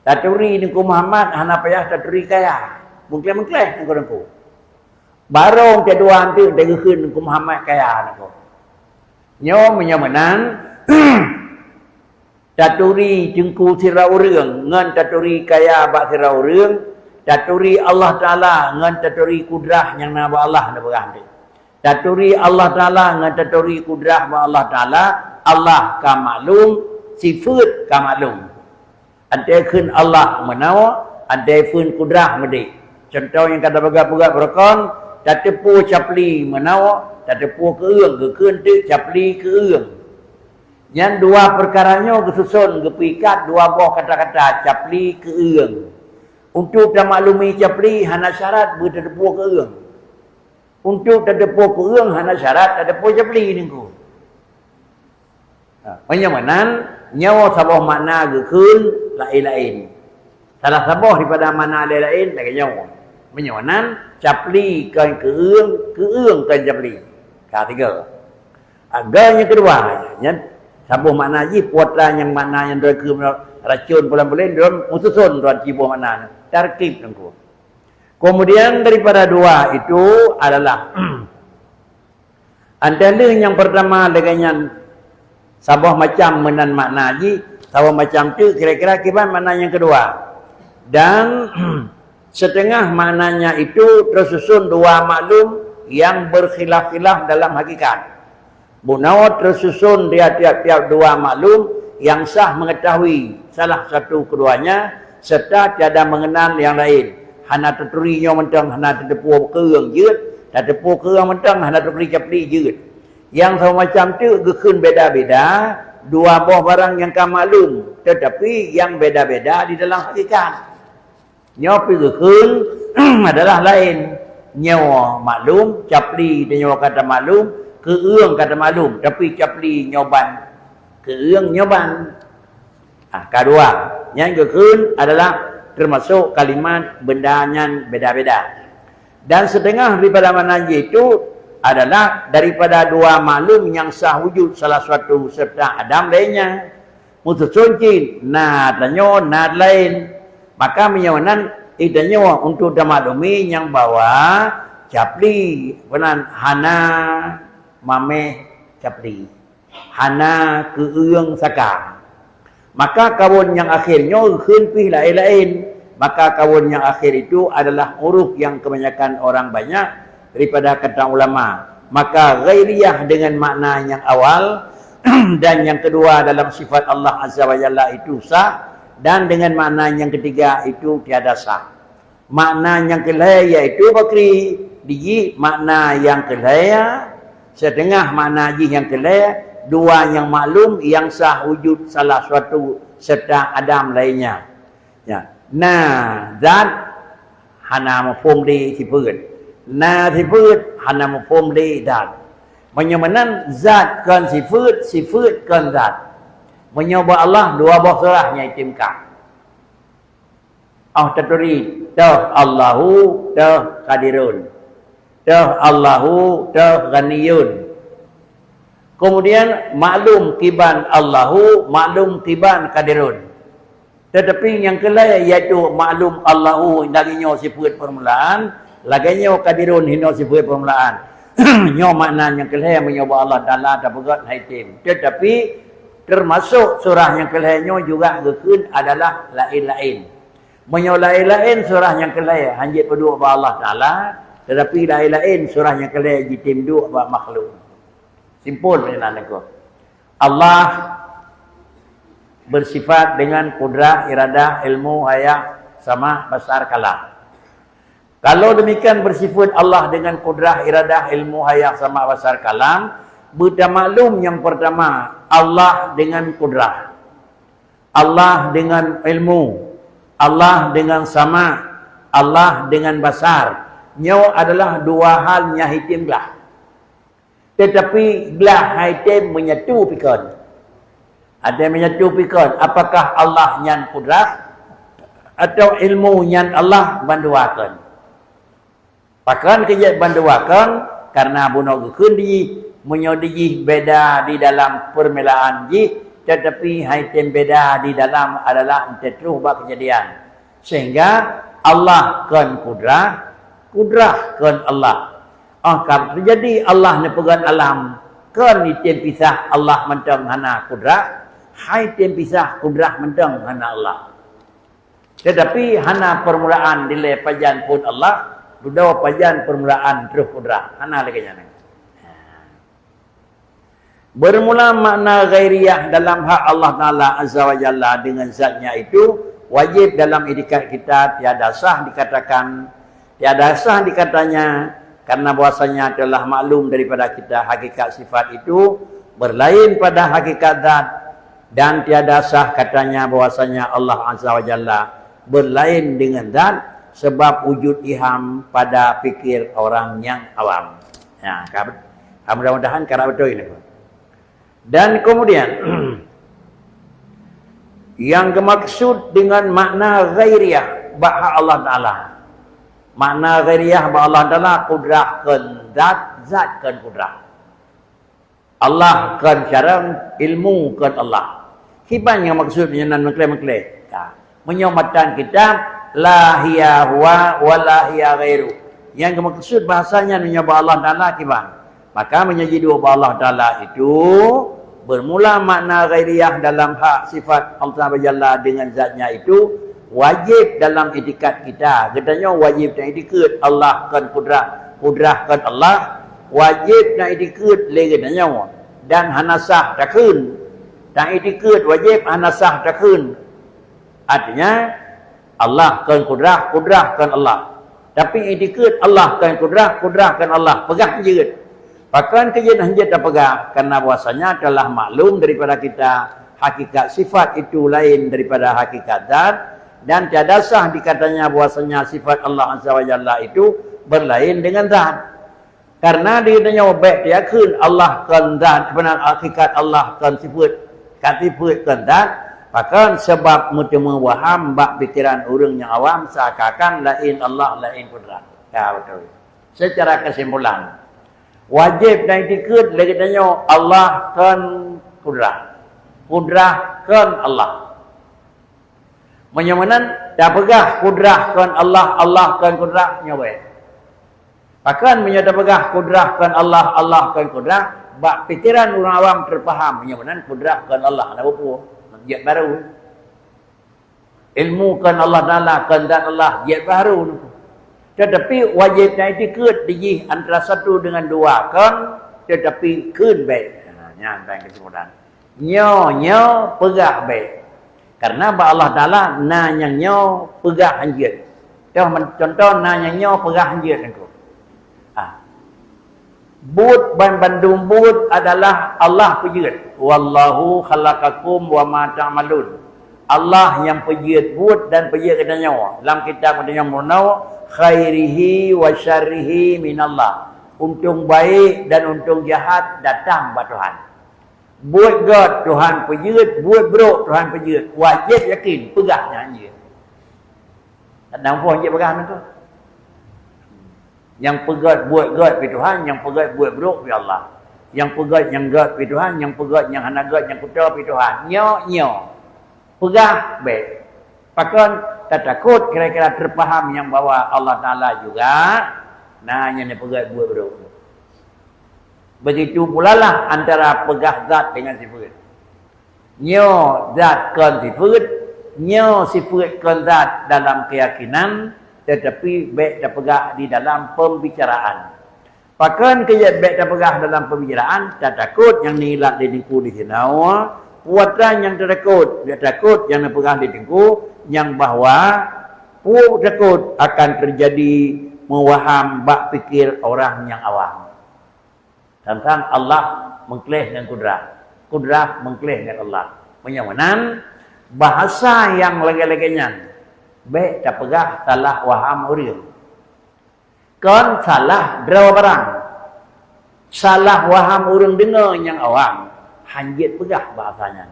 Taturi Teungku Muhammad hana payah taturi kaya. Meukleh-meukleh Teungku-teungku. Barô teuh dua anteuk teugeukheun Teungku Muhammad kaya nako. Nyoe meunyoe meunan, taturi Teungku sidroe ureuëng ngon taturi kaya bak sidroe ureuëng, taturi Allah Taala ngon taturi kudrah nyang na bak Allah na peugah anteuk. Taturi Allah Taala ngon taturi kudrah bak Allah Taala, Allah ka maklum, sifeuet ka maklum. Watée kheun Allah meunoe, watée kheun kudrah meudeh. Cuntoh nyang ka tapeugah-peugah beurukon, tateupeue capli meunoe, tateupeue keueung, geukheun teuk capli keueung. Nyan dua peukara nyoe geususon geupeuikat dua boh kata-kata capli keueung. Untuk tamaklumi capli hana syarat beutateupeue keueung. Untuk tateupeue keueung hana syarat tateupeue capli Teungku. Ha, meunyoe meunan, nyoe saboh makna geukheun laén-laén. Salah saboh daripada makna laén-laén lagée nyoe. Meunyoe meunan, capli kon keueung, keueung kon capli. Ka tiga. Agam nyang keudua, nyan saboh makna jih, putra nyang makna nyang droe keu racon pulan-pulan, droe meususon droe siboh makna. Tarkib Teungku. Kemudian daripada dua itu adalah, antara nyang pertama lagée nyan saboh macam meunan makna jih, saboh macam tu kira-kira kiban makna nyang keudua. Dan setengah maknanya itu tersusun dua maklum yang berkhilaf-khilaf dalam hakikat. Bunoe teususon dia tiap-tiap dua maklum nyang sah mengetahui salah satu keduanya serta tiada mengenal yang lain. Hana taturi nyoe mantong hana tateupeue keueung jeuet, tateupeue keueung mantong hana taturi capli jeuet. Nyang sama macam tu geukheun beda-beda, dua boh barang nyang ka maklum, tetapi yang beda-beda di dalam hakikat. Nyoe pih geukheun adalah laén. Nyoe maklum, capli tanyoe ka tamaklum, keueung ka tamaklum, tapi capli nyoe ban, keueung nyoe ban. Ah, ka dua. Nyan geukheun adalah termasuk kalimat benda nyan beda-beda. Dan setengah daripada makna jih itu adalah daripada dua maklum nyang sah wujud salah suatu serta adam lainnya. Meususon cit, na tanyoe, na laén. Maka meunyoe nan, eh, tanyoe untuk tamaklumi nyang bahwa capli, peunan hana mameh capli. Hana keueung saka. Maka kawon nyang akhir nyoe kheun pih laén-laén. Maka kawon nyang akhir itu adalah huruf yang kebanyakan orang banyak daripada kata ulama. Maka ghairiyah dengan makna yang awal dan yang kedua dalam sifat Allah Azza wa Jalla itu sah, dan dengan makna yang ketiga itu tiada sah. Makna nyang keulhée yaitu bakri, dijih makna nyang keulhée, setengah makna jih nyang keulhée, dua nyang maklum yang sah wujud salah suatu serta adam lainnya. Ya. Na zat hana muphom lé sifeuet. Na sifeuet hana muphom lé zat. Meunyoe meunan zat kon sifeuet, sifeuet kon zat. Meunyoe bak Allah dua boh surah nyang item ka. Oh taturi, toh Allahu, toh Qadirun. Toh Allahu, toh Ghaniyun. Kemudian maklum kiban Allahu, maklum kiban Qadirun. Tetapi nyang keulhée yaitu maklum Allahu lagée nyoe sifeuet permulaan, lagée nyoe Qadirun hinoe sifeuet permulaan. Nyoe makna nyang keu lhèe meunyoe bak Allah Taala tapeugah hai tem. Teutapi teumasok surah nyang keu lhèe nyoe juga geukheun adalah laén-laén. Meunyoe laén-laén surah nyang keu lhèe hanjeuet peuduek bak Allah Taala, teutapi laén-laén surah nyang keu lhèe jitem duek bak makhluk. Simpul meunan niko. Allah bersifat dengan kudrah, iradah, ilmu, hayah, sama, basar, kalam. Kalau demikian bersifat Allah dengan kudrah, iradah, ilmu, hayah, sama, basar, kalam, beutamaklum nyang pertama, Allah dengan kudrah, Allah dengan ilmu, Allah dengan sama, Allah dengan basar. Nyoe adalah dua hal nyang hitem glah. Teutapi glah hai tem menyatu pikon. Ada menyatu pikon, apakah Allah nyan kudrah atau ilmu nyan Allah banduakan? Pakon keujeuet banduakan, karena bunoe geukheun dijih, meunyoe dijih beda di dalam permulaan jih, teutapi hai tem beda di dalam adalah enteuk troh bak keujadian. Sehingga Allah kon kudrah, kudrah kon Allah. Oh, ka teujadi Allah neupeugöt alam, kon item pisah Allah mantong hana kudrah, hai tem pisah kudrah mantong hana Allah. Teutapi hana permulaan dilée pajan phon Allah, dudoe pajan permulaan troh kudrah. Hana lagée nyan. Bermula makna ghairiyah dalam hak Allah Taala Azza wa Jalla dengan zatnya itu wajib dalam itikad kita, tiada sah dikatakan, tiada sah dikatanya, karena bahwasanya telah maklum daripada kita hakikat sifat itu berlain pada hakikat zat, dan tiada sah katanya bahwasanya Allah Azza wa Jalla berlain dengan zat, sebab wujud iham pada pikir orang yang awam. Ya, ka, mudah-mudahan ka beutôi ini. Dan kemudian, yang dimaksud dengan makna ghairiyah bak hak Allah Taala. Makna ghairiyah bak Allah Taala, kudrah kon zat, zat kon kudrah. Allah kon syarang, ilmu kon Allah. Kiban nyang maksud nyan meuklé-meuklé. Ya. Meunyoe matan kitab, la hiya huwa wa la hiya ghairu. Nyang geumaksud bahasa nyan meunyoe bak Allah Taala kiban. Maka meunyoe jiduek bak Allah Taala itu, bermula makna ghairiyah dalam hak sifat Allah Taala Jalla dengan zatnya itu, wajib dalam itikad kita. Geutanyoe wajib dan itikad Allah kon kudrah, kudrah kon Allah, wajib dan itikad lé geutanyoe. Dan hana sah takheun. Dan itikad wajib hana sah takheun. Artinya, Allah kon kudrah, kudrah kon Allah. Tapi itikad Allah kon kudrah, kudrah kon Allah. Peugah jeuet. Pakon keu jeuet hanjeuet tapeugah, karena bahwasanya telah maklum daripada kita hakikat sifat itu lain daripada hakikat zat, dan tiada sah dikatanya bahwasanya sifat Allah Azza wa Jalla itu berlain dengan zat. Karena di tanyoe bék tayakheun Allah kon zat, beuna hakikat Allah kon sifat, ka sifat kon zat, pakon sabab meuteumé waham bak pikiran ureuëng nyang awam seakan-akan laén Allah, laén kudrah. Ya, beutôi. Secara kesimpulan, wajib dan itikad lé geutanyoe Allah kon kudrah. Kudrah kon Allah. Meunyoe meunan, tapeugah kudrah kon Allah, Allah kon kudrah, nyoe bék. Pakon meunyoe tapeugah kudrah kon Allah, Allah kon kudrah, bak pikiran ureuëng awam teupaham, meunyoe meunan kudrah kon Allah, hana peue-peue, jeuet baru. Ilmu kon Allah Taala, kon zat Allah, jeuet baru. Teutapi wajéb na itikeuet di jih antara satu dengan dua kon, teutapi kheun bék. Ha, nyan ban keusimpulan. Nyoe, nyoe peugah bék. Karena bak Allah Taala na nyang nyoe peugah hanjeuet. Contoh, contoh na nyang nyoe peugah hanjeuet nangku. Ah. Buet ban bandum buet adalah Allah peujeuet. "Wallahu khalaqakum wa ma ta'malun." Allah nyang peujeuet buet dan peujeuet geutanyoe. Lam kitab geutanyoe meurunoe, "Khairihi wa syarrihi minallah." Untông baik dan untông jahat datang bak Tuhan. Buet gét Tuhan peujeuet, buet brok Tuhan peujeuet. Wajéb yakin, peugah nyan jeuet. Kadang poh jeuet peugah nangku. Nyang peugét buet gét pi Tuhan, nyang peugét buet brok pi Allah. Nyang peugét nyang gét pi Tuhan, nyang peugét nyang hana gét nyang kuto pi Tuhan. Nyoe, nyoe. Peugah bék. Pakon tatakot kira-kira teupaham nyang bahwa Allah Taala juga na nyang neupeugét buet brok. Begitu pulalah antara peugah zat dengan sifeut. Nyoe zat kon sifeut, nyoe sifeut kon zat dalam keuyakinan, tetapi bék tapeugah di dalam pembicaraan. Pakon keu jeuet bék tapeugah dalam pembicaraan, tatakot nyang neuilat lé Teungku di sinoe, peue atra nyang tatakot, bék takot nyang neupeugah lé Teungku, nyang bahwa peue takot akan teujadi meuwaham bak pikir orang nyang awam. Tantang Allah meukleh ngon kudrah, kudrah meukleh ngon Allah. Meunyoe meunan, bahasa nyang lagée-lagée nyan bék tapeugah salah waham ureuëng. Kon salah droe barang. Salah waham ureuëng deungoe nyang awam, hanjeuet peugah bahasa nyan.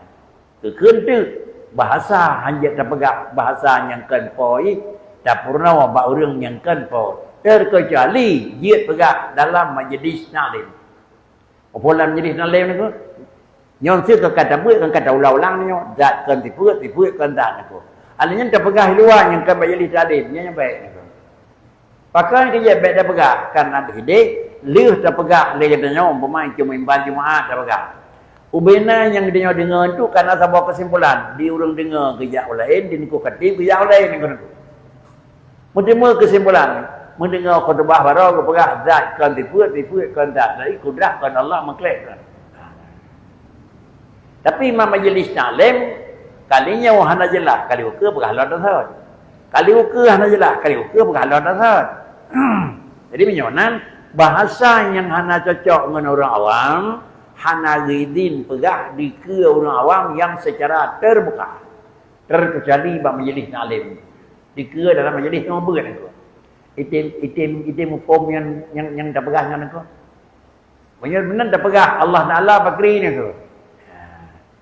Keukeuen teuk, bahasa hanjeuet tapeugah bahasa nyang kon po jih, tapeurunoe bak ureuëng nyang kon po, terkecuali jeuet peugah dalam majlis taklim. Peue lam majlis taklim nyoe? Nyoe seuka ka tabeuet ngon ka taulang-ulang nyoe, zat kon sifeuet, sifeuet kon zat nyoe. Hal nyan tapeugah di luwa nyang kon majlis taklim, nyan nyang bék nyoe. Pakon keu jeuet bék tapeugah, kan na hidéh lheueh tapeugah lé geutanyoe, umpama cuma imban Jumaat tapeugah. Ubena nyang geutanyoe deungoe tu kana saboh keusimpulan, di ureuëng deungoe geujak u laén, di Teungku Khatib geujak u laén ngon Teungku. Meuteumé keusimpulan, meudeungoe khutubah baroe geupeugah zat kon sifeuet, sifeuet kon zat, jadi kudrah kon Allah meukleh kon. Tapi mak majlis taklim, kali nyoe hana jeulaih, kali ukeue peugah lom tasot. Kali ukeue hana jeulaih, kali ukeue peugah lom tasot. Jadi meunyoe nan bahasa nyang hana cocok ngon ureuëng awam, hana geuidin peugah dikeue ureuëng awam nyang seucara teubuka. Terkecuali bak majlis taklim. Dikeue dalam majlis nyoe beuet nyoe. Item, item, item huköm nyang, nyang, nyang tapeugah nyan nyoe. Meunyoe meunan tapeugah Allah Taala pakri nyoe.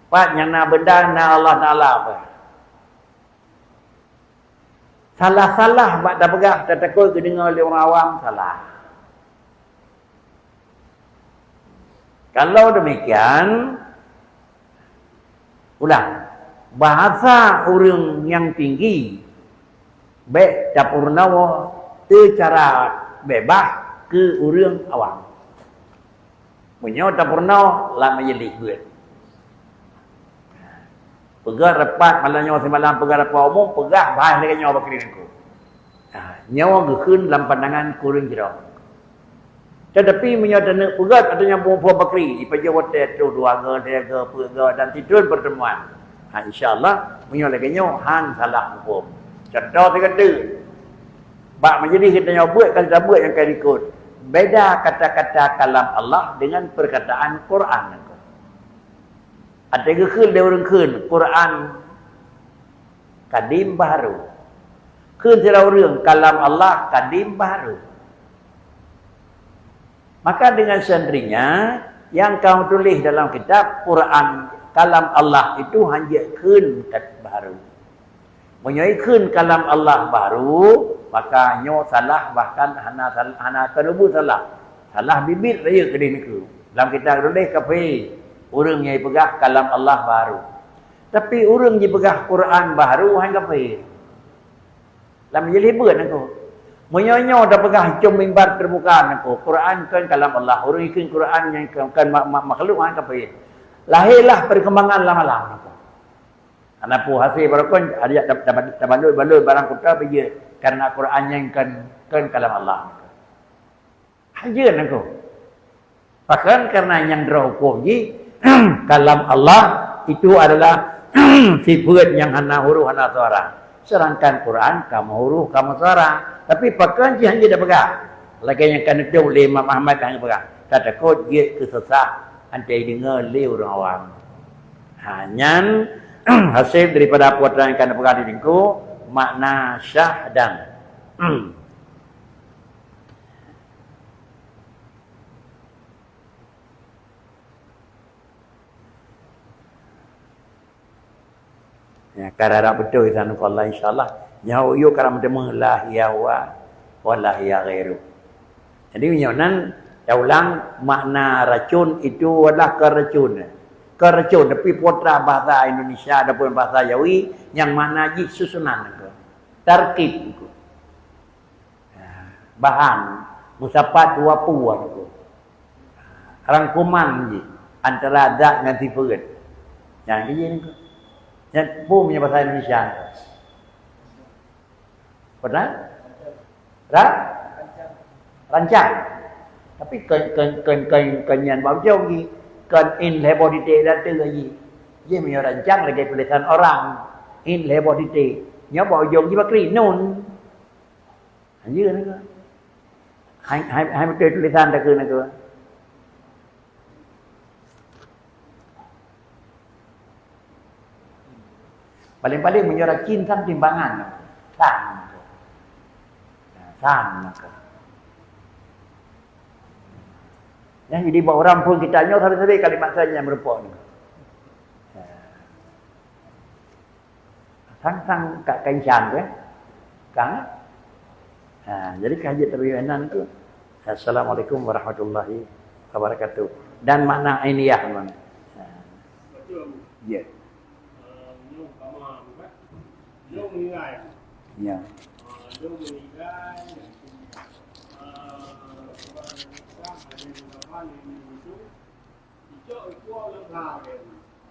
Pat nyang na benda na Allah Taala apa? Salah-salah bak tapeugah, tatakot geudeungoe lé ureuëng awam, salah. Kalau demikian, ulang, bahasa ureuëng nyang tinggi bék tapeurunoe seucara beubaih keu ureuëng awam. Meunyoe tapeurunoe lam majlis beuet. Peugah rapat malam nyoe simalam, peugah rapat umum, peugah bahai lagée nyoe bak keuneuk. Ha, nyoe geukheun lam pandangan kureueng jroh. Tetapi meunyoe taneuk peugah atau nyambung phon bakri, ipajoh watée troh dua go, tiga go, peuet go dan titun pertemuan. Ha, insya Allah meunyoe lagée nyoe han salah huköm. Contoh sigoe teuk. Bak majlis geutanyoe beuet ka tabuet nyang ka likot. Beda kata-kata kalam Allah dengan perkataan Quran. Até geukheun lé ureuëng kheun Quran kadim baharu. Kheun sidroe ureuëng kalam Allah kadim baharu. Maka dengan sendirinya yang kamu tulis dalam kitab Quran kalam Allah itu hanjeuet kheun kat baharu. Meunyoe ikheun kalam Allah baru, maka nyoe salah, bahkan hana sal-, hana teuneubeuet salah. Salah bibiet rayeuk keudeh neukeu. Lam kitab tuléh kafé ureuëng nyang jipeugah kalam Allah baru. Tapi ureuëng jipeugah Quran baru han kafé. Lam jih beuet nangku. Meunyoe nyoe tapeugah cöm mimbar teubuka nangku, Quran kon kalam Allah. Ureuëng ikheun Quran nyang kon, kon ma-, ma-, makhluk han kafé. Lahé lah perkembangan lam alam nangku. Ana peue hasé barokon, ada jak tab-, tab-, tabalot-balot barang kuta pih jeuet, karena Quran nyan kan, kan kalam Allah. Hanjeuet nangku. Bahkan karena nyang droe huköm jih, kalam Allah itu adalah sifeuet nyang hana huruf, hana suara. Sedangkan Quran ka meuhuruf, ka meusuara. Tapi pakon jih hanjeuet tapeugah. Lagée nyang ka neutôb lé Imam Ahmad nyang peugah, tatakot jeuet keu sesat, antai deungoe lé ureuëng awam. Ha, nyan hasé daripada peue nyang ka neupeugah di teungku, makna syahdan. Ya, ka rharap beutôi tanoh keu Allah, insya Allah. Nyoe yue ka meuteumé la hiya huwa wa la hiya ghairu. Jadi, meunyoe nan, taulang makna racun itu adalah keracun. Keracun, tapi putra bahasa Indonesia ataupun bahasa Jawi, nyang makna jih susunan itu. Tarkib itu. Bahan, meusapat dua peue nangku. Rangkuman jih antara zat ngon sifeut. Nyan keuh jih nyan. Nyan peue meunyoe bahasa Indonesia. Peue na? Ra? Rancang. Tapi kon, kon, kon, kon, kon nyan bak ujong jih. Kon in lhèe boh titék dak teuh jih. Jih meunyoe rancang lagèe tulisan orang. In lhèe boh titék. Nyoe bak ujong jih bakri nun. Hanjeuet na keuh. Hai, hai, hai beutôi tulisan takheun na keuh. Paléng-paléng meunyoe racin kan timbangan. Sam. Sam. Nyang jadi bak ureueng phôn kita nyoe sabe-sabe kalimat saja nyang meureumpok nyoe. Sang-sang ka kencang tu, eh. Kang, eh? Ha, jadi ka jeuet tabi nan tu. Assalamualaikum warahmatullahi wabarakatuh. Dan makna ainiyah memang. Ha. Ya. Ya.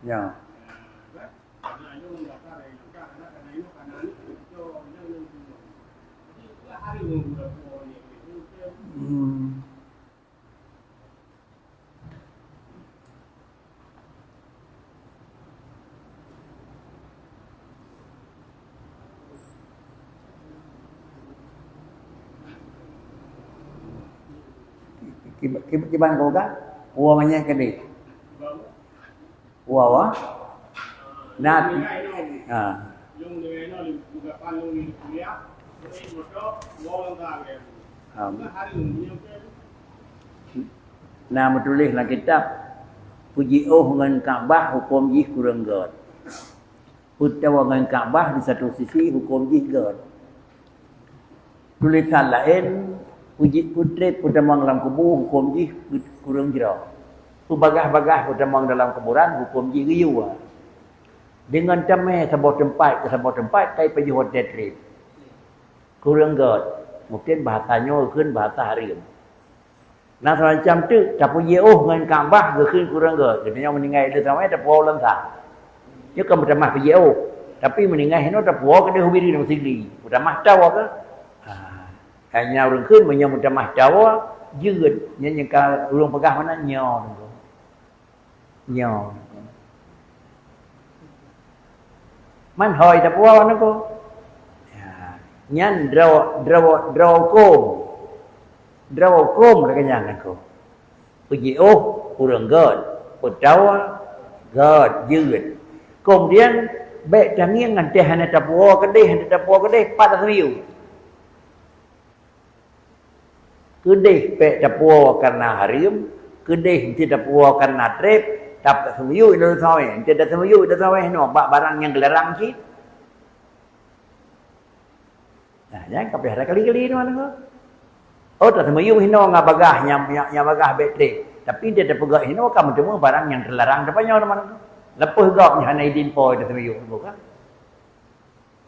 Ya. Hmm. Kiban, kiban, kiban ko ka? Wa manyang keudeh. Wa, wa. Nah. Ha. Ha. Na meutuléh lam kitab, peujiôh ngon Ka'bah huköm jih kureueng göt. Peutawa ngon Ka'bah di satu sisi huköm jih göt. Tulisan laén, peujiôh peutrép peutamong lam kubu huköm jih kureueng jroh. Peubagaih-bagaih peutamong dalam kuburan huköm jih geuyue. Deungon tamé saboh teumpat keu saboh teumpat kai pajoh watèe trép. Kureueng göt. Mungken bahasa nyoe kheun bahasa hareuem. Na seumacam teuk, tapeujiôh ngon Ka'bah geukheun kureueng göt. Geutanyoe meuninggai lé teuma tapuwoe u Lansa. Nyoe kan meutamah peujiôh. Tapi meuninggai hinoe tapuwoe keudeh u Bireuen Sigli. Meutamah tawoe keuh. Ha. Hanya ureueng kheun meunyoe meutamah tawoe, jeuet. Nyan nyang ka ureueng peugah meunan nyoe. Nyoe. Man hôi tapuwoe nangko. Ya, nyan droe, droe, droe huköm. Droe huköm lagèe nyan nangko. Peujiôh kureueng göt, peutawa göt, jeuet. Keumudian, bèk tangieng 'oh watèe hana tapuwoe keudeh, hana tapuwoe keudeh, pat taseumiyueb. Keudeh bèk tapuwoe kareuna hareuem, keudeh eunteuk tapuwoe kareuna trép, tapi taseumiyueb lam sawéh, eunteuk taseumiyueb lam sawéh nyoe bak barang nyang geularang cit. Nah, nyan ka payah takali-kali teuma nangko. Oh, taseumiyueb hinoe ngon bagaih nyang, nyang, nyang bagaih bèk trép, tapi eunteuk tapeugöt hinoe ka meuteumé barang nyang teularang teupanyöt teuma nangko. Leupah gob nyan hana idin po taseumiyueb nangko kan.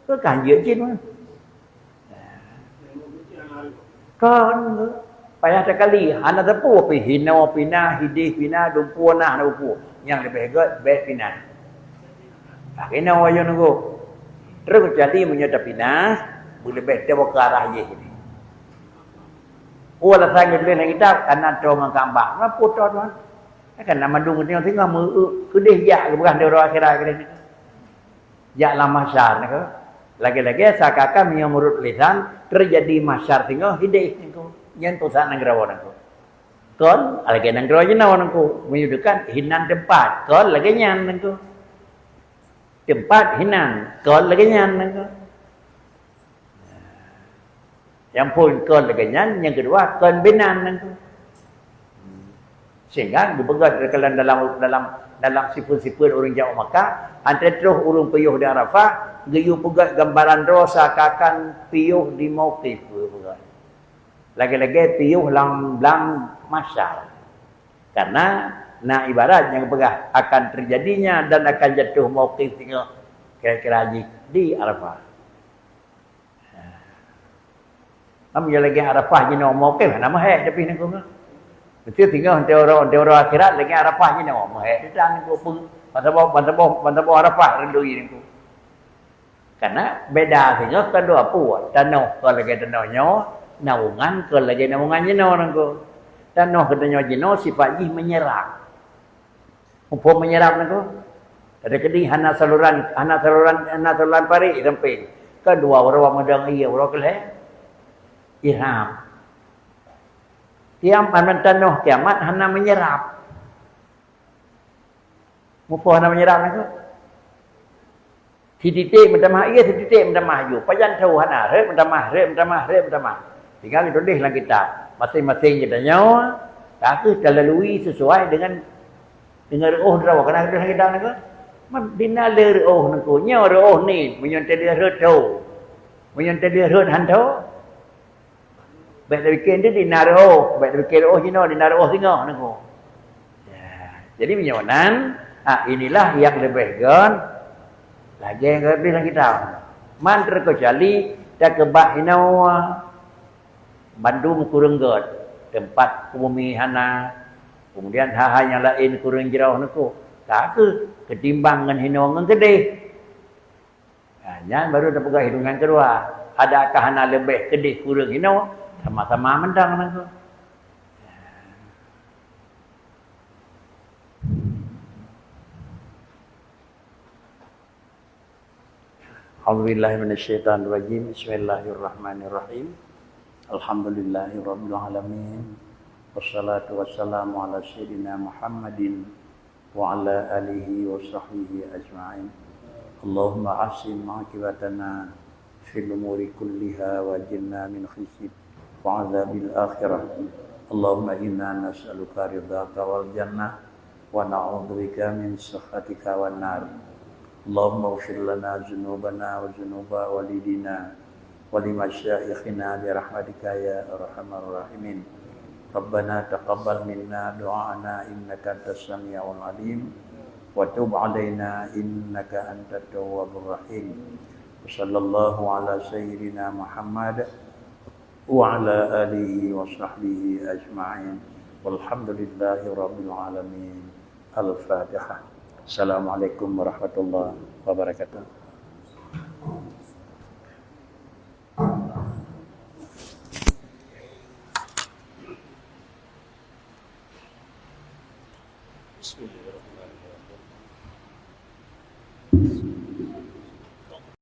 Keu kan jeuet cit mah. Kon, payah takali, hana teupeu pih hinoe pih na, hideh pih na, dumpeue na, hana teupeu. Nyang leubeh göt bèk pih na. Bak hinoe ayeueng nangko. Terus keucuali meunyoe tapinah, beuleubeh teuh bak arah jih. Oh, alasan geutuléh lam kitab, kareuna toe ngon Ka'bah. Meunyoe toe tuan. Kan na mandum geutanyoe singoh meu-, keudeh jak geupeugah di uroe akhirat keudeh. Jak lam mahsyar nangko. Lagèe-lagèe seakan-akan meunyoe meunurot tulisan, teujadi mahsyar singoh hideh nangko. Nyan pusat nanggroe nangko. Kon, lagèe nanggroe jinoe nangko. Meunyoe deukan, hinan teumpat. Kon, lagèe nyan nangko. Teumpat hinan. Kon, lagèe nyan nangko. Nyang phôn kon lagèe nyan, nyang keudua kon binan nangko. Sehingga geupeugah dalam, dalam, dalam sifeut-sifeut ureueng jak u Makkah, 'oh watèe troh ureueng piôh di Arafah, geuyue peugah gambaran droe seakan-akan piôh di mauqif, geupeugah. Lagèe-lagèe piôh lam blang mahsyar. Karena na ibarat nyang geupeugah akan teujadinya dan akan jatuh mauqif singoh kira-kira jih di Arafah. Am ya lagèe Arafah jinoe mauqif hana meuhèk tapi nangko. Beutôi singoh, teuro, teuro akhirat lagèe Arafah jinoe, meuhèk teutan niko pun, bansaboh, bansaboh, bansaboh Arafah reundui niko. Karena beda singoh kon dua pue, tanoh kon lagèe tanoh nyoe, naungan kon lagèe naungan jinoe niko. Tanoh geutanyoe jinoe sifat jih menyerap. Muphom menyerap niko. Tadi keudéh hana saluran, hana saluran, hana saluran parék sampéng. Kon dua uroe meudong ie, uroe keulhèe irham. Tiam aman tanoh kiamat hana menyerap. Muphom hana menyerap niko. Sititék meutamah ie, sititék meutamah aju. Pajan tho hana, rhët meutamah, rhët meutamah, rhët meutamah. Tinggai geutuléh lam kitab. Maséng-maséng geutanyoe, ka kheueh talalui sesuai dengan, dengan reuôh droe. Kana geutuléh lam kitab niko, man dina le reuôh niko. Nyoe reuôh ni, meunyoe teuh rhët tho. Meunyoe teuh rhët han tho. Bèk tapike di, di na reuôh, bèk tapike reuôh jinoe, di na reuôh singoh niko. Ya, jadi meunyoe nan, ah, inilah yang lebih gon lagèe nyang geutuléh lam kitab. Man terkecuali takeubah inoe bandum kureueng göt, teumpat bumi hana, kemudian hal-hal nyang laén kureueng jroh niko. Ka kheueh keutimbang ngon hinoe ngon keudéh. Ha, nyan baru tapeugah hitungan keudua. Adakah hana leubeh keudéh kureueng hinoe, sama-sama mantong nangku. A'udzubillahi minasyaitonirrajim. Bismillahirrahmanirrahim. Alhamdulillahirabbil alamin. Wassalatu wassalamu ala sayyidina Muhammadin wa ala alihi wa sahbihi ajma'in. Allahumma ahsin aqibatana fil umuri kulliha wa ajirna min khizyid wa adzabil akhirah. Allahumma inna nas'aluka ridhaka wal jannah wa na'udzubika min sakhatika wan nar. Allahumma ighfir lana dzunubana wa dzunuba walidina wa li masyaikhina bi rahmatika ya arhamar rahimin. Rabbana taqabbal minna du'ana innaka antas samiul alim wa tub alaina innaka antat tawwabur rahim. Wa sallallahu ala sayyidina Muhammad wa ala alihi wa sahbihi ajma'in. Walhamdulillahi rabbil alamin. Al-Fatihah. Assalamualaikum warahmatullahi wabarakatuh. Bismillah.